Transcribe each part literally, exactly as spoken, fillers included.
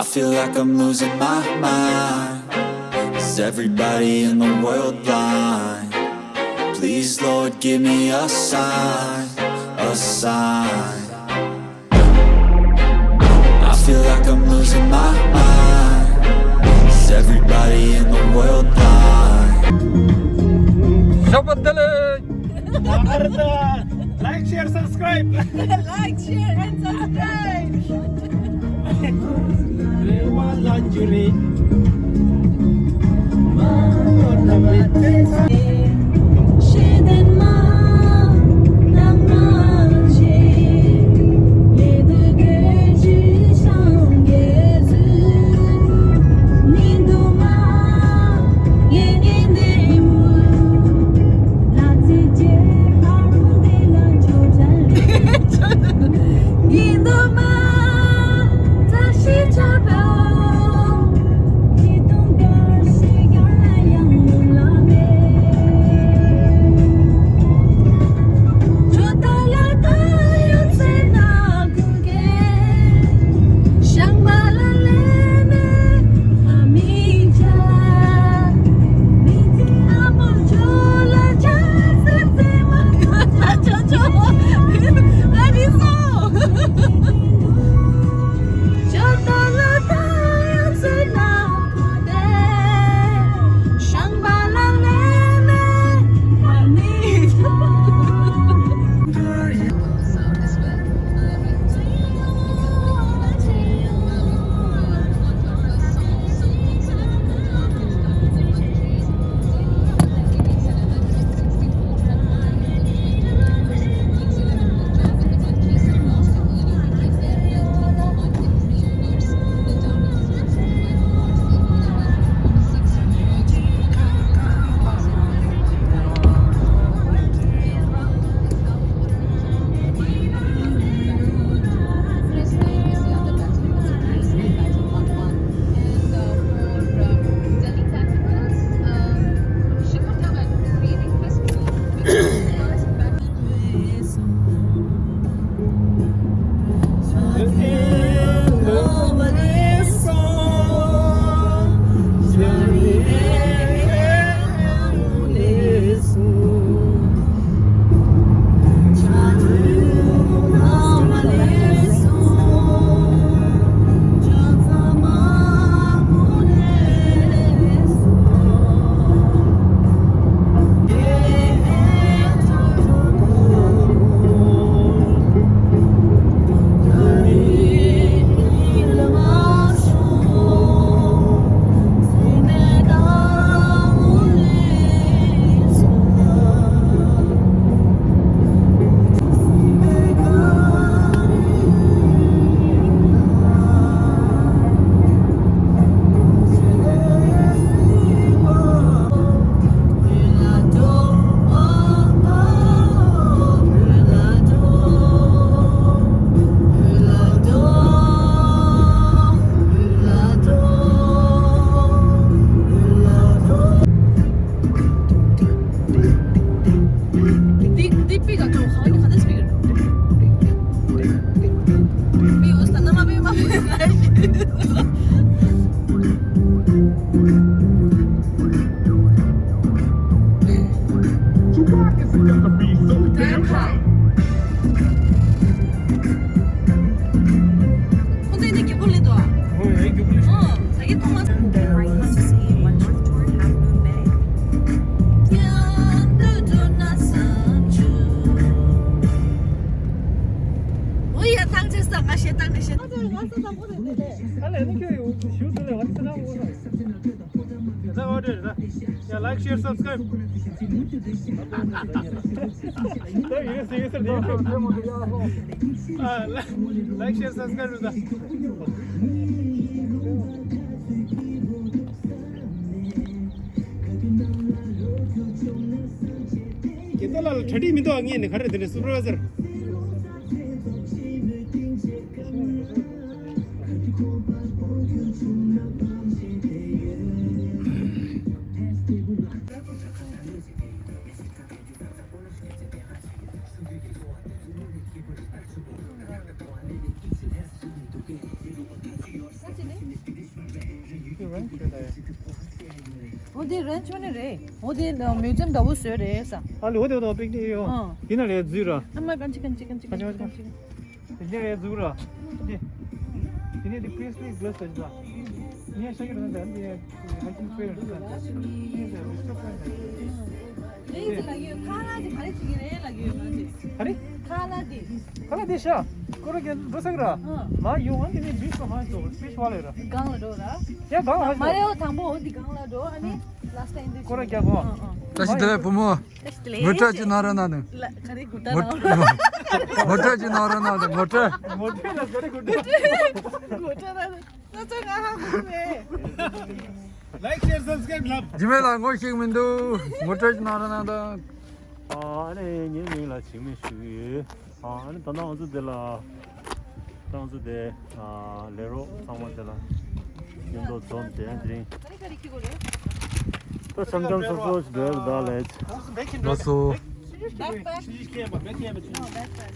I feel like I'm losing my mind. Is everybody in the world blind? Please, Lord, give me a sign, a sign. I feel like I'm losing my mind. Is everybody in the world blind? Shabbat Dalai! Like, share, subscribe. Like, share, and subscribe. འདི་འདི་པི་ག་ཅོ་ཁ་ནི་ཁ་ཏ་སྤིག་པི་འོ་ས་ན་མ་པི་མ་པི། ཁོང་ཚོ་ནི་རྒྱུ་པོ་ལེ་དོ། ཧོ་ཡ་རྒྱུ་པོ་ལེ། ཧོ་ད་གི་ཐོང་མ། ཨོ་ཡ་ཐང་ཆེ་ས་ང་ཤེས་ཐང་ནི་ཤེས། ཨ་ལེ་ནི་ཁྱོད་ཡོད་ཞུ་ཟེར་ལེ་ཨ་ཙི་ན་འོ་ས། རེད་ད་ཨོ་རེད་རེད་ད། ཡ་like share subscribe། ད་ཡོད་ཟེར་ཡོད་ཟེར་ནས་ཡོད། ཨ་like share subscribe་རེད་ད། རྒྱལ་རྩ་ལགས་ལ་གྲ་སྒྲིག་མི་འདུག་ཨ། ངས་ནི་ག་རེ་དེ་ནས་སུ་པར་ཝའི་ཛར། འོ་དེ་རན་ཆོ་ནི་རེད། འོ་དེ་མིའུ་ཛིམ་འདྲ་བོ་བཟོས་རེད་ས། ཨ་ལེ་འོ་དེ་འོ་དེ་པིག་ནིག་ཡོད། ཨ། ཡིན་ན་ལེ་འཛུལ་ར། ཨ་མ་གང་ཅི་གང་ཅི་གང་ཅི་གང་ཅི་གང་ཅི། དེ་ནས་རེད་འཛུགས་ར། དེ་དེ་ནས་དེ་པི་རི་སི་ལི་གྷ་ལ་སི་དེ་འདྲ། ངས་ཤ་ཡི་རང་དང་དེ་ཧ་ཅིང་སྤེལ་རང་དང་དེ་ནས་རེ་ཆོག་གང་དང་། ལེ་ལགས་ཡོད་ཁ་ལག་དེ་ག་རེ་བྱེད་ཀྱི་རེད་ལགས་ཡོད་ང་ཚོས། ག་རེ། ཁ་ལག་དེ། ཁ་ལག་དེ་ཤ། ཀོ་ར་གན་འགྲོ་ས་གི་ར། ཨ། མ་ཡོང་ཨ་དེ་ནས་བིཆ་ལ་མ་འགྲོ་བིཆ་བ་ལས་ར། སྒང་ལ་འགྲོ་ར། ཡ་སྒང་ལ་ཧ་མ་རེད་འོ་དང་པོ་འོ་དེ་སྒང་ལ་འགྲོ་ཨ་ནི་ལ་སི་ཊ་ཨིན་དུ་ཀོ་ར་རྒྱག་གོ། ཨ་ཨ། བཀྲ་ཤིས་བདེ་ལེགས་བུ་མོ། ངོ་སྤྲོད་ཅིག་གནང་རོགས་གནང་དང་། ལ་ག་རེ་གུ་ཏ་ངོ་གནང་། ངོ་སྤྲོད་ཅིག་གནང་རོགས་གནང་དང་ངོ་སྤྲོད། ངོ་སྤྲོད་ལ་ག་རེ་གུ་ཏ། ངོ་སྤྲོད་ལ་ང་ཚོ་ང་ཧ་གོ་མེད། Like, share, subscribe ལབ། འཇིགས་མེད་ལགས་ངོ་ཤེས་མི་འདུག་ངོ་སྤྲོད་ཅིག་གནང་རོགས་གནང་དང་། ཨ་ནི་ངའི་མིང་ལ་འཇིགས་མེད་ཞུ་གི་ཡོད། ཨ་ནི་ད་ལྟ་ང་ཚོ་འདི་ལ། ང་ཚོ་དེ་ཨ་ལས་རོགས་ཚང་མ་དེ་ལ་མཉམ་དུ་འཛོམས་ཏེ་དེ་རིང་ད་ཆམ་ཆམ་སོ་སོ་ཞིག་འགྲོ་ཡག་ད་ལས། ལགས་སོ། Backpack. No, backpack.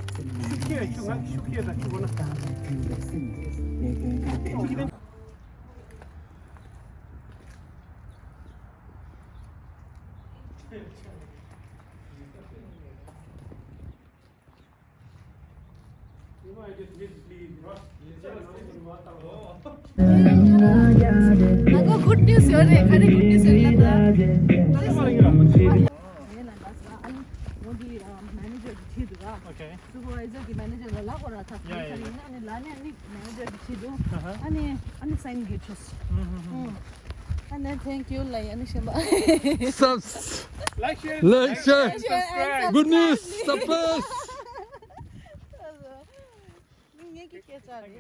ང་ཚོ་good news ཡོད་རེད། ག་རེ་good news ཡོད་ལབ་ན། ངའི་ལ་འདྲ་ས་ཨ་ནི་འོ་འདི་manager གི་ཆེད་དུ་ར། Okay. Supervisor གི manager ལ་ལབ་དགོས་ར་ད། Yeah, yeah, yeah. ཨ་ནི་ལ་ནི་ཨ་ནི་manager གི་ཆེད་དུ། Uh-huh. ཨ་ནི་ཨ་ནི་sign གི་ཆོས། ཨ་ནི་thank you ལ་ཡ་ནི་ཤེས་པ། Subs. Like, share, like, share, and subscribe. Good news. Subs. ངས་ཀྱི་སྐད་ཆ་རེད།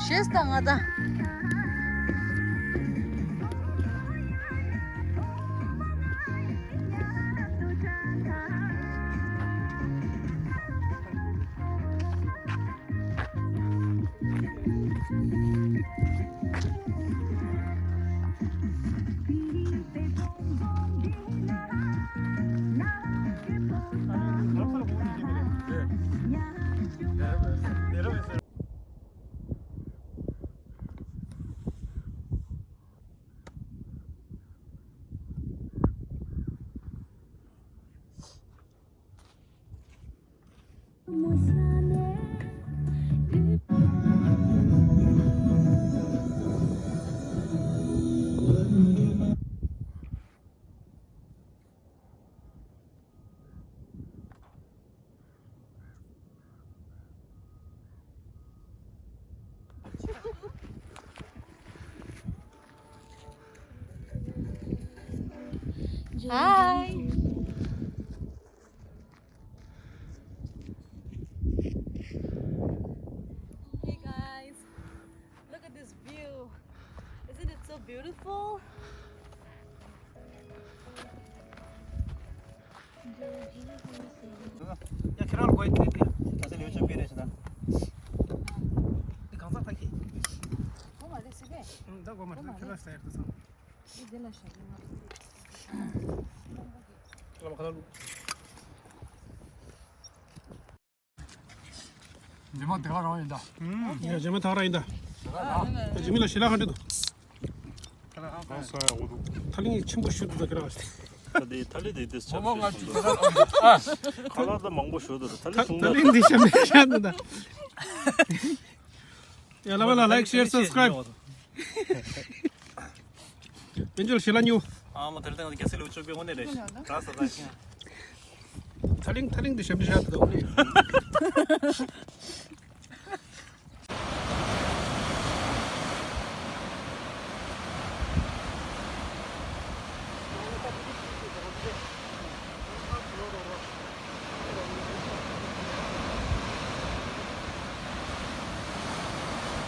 ཤེས་དང་ང་དང་། Hi. Hey guys, look at this view. Isn't it so beautiful? ཡ་ཁྱེད་རང་ལ་དགོས་ཡོད་དེ་དེ་ད་ཆ་ལེའུ་ཆོས་དཔེ་རེད་ཤི་ད། འདི་གང་ཟག་ཐག་གི། ཁོ་མ་རེད་སི་ཀེ། ད་དགོས་མ་རེད་ཁྱེད་རང་ཟེར་དུ་སོང་། འདི་འདི་ལ་ཞོག་ཡིན་ན། ལ་མ་ཁ་ལ་ལུ། རྗེས་མ་དེ་ག་རང་ཡིན་ད། ཡ་རྗེས་མ་ཐག་རང་ཡིན་ད། རྗེས་མ་ལ་ཞི་ལ་ཧ་འདྲི་འདུག་ཐ་ལིང་ཆེན་པོ་ཞུ་འདུག་ད་ཁྱེད་རང་། ད་དེ་ཐ་ལི་དེ་དེ་ཆབ་སྲིད་ཞུ་འདུག་ཁ་ལག་ད་མང་པོ་ཞུ་འདུག་ད་ཐ་ལི་ཞུ་འདུག་ད་ལི་འདི་ཞབས་ཞབས་འདུག་ད། ཡ་ལ་བ་ལ་like, share, subscribe. དཔལ་འབྱོར་ཞི་ལ་ཉུ། ཨ་མ་དེར་དང་རྒྱ་སེ་ལུ་ཆོག་པའི་ངོ་ནས་རེད། ད་ས་ད་ཁྱེད། ཐ་ལིང་ཐ་ལིང་དེ་ཞབས་འདྲི་ཤག་ཏུ་འདུག་ནི།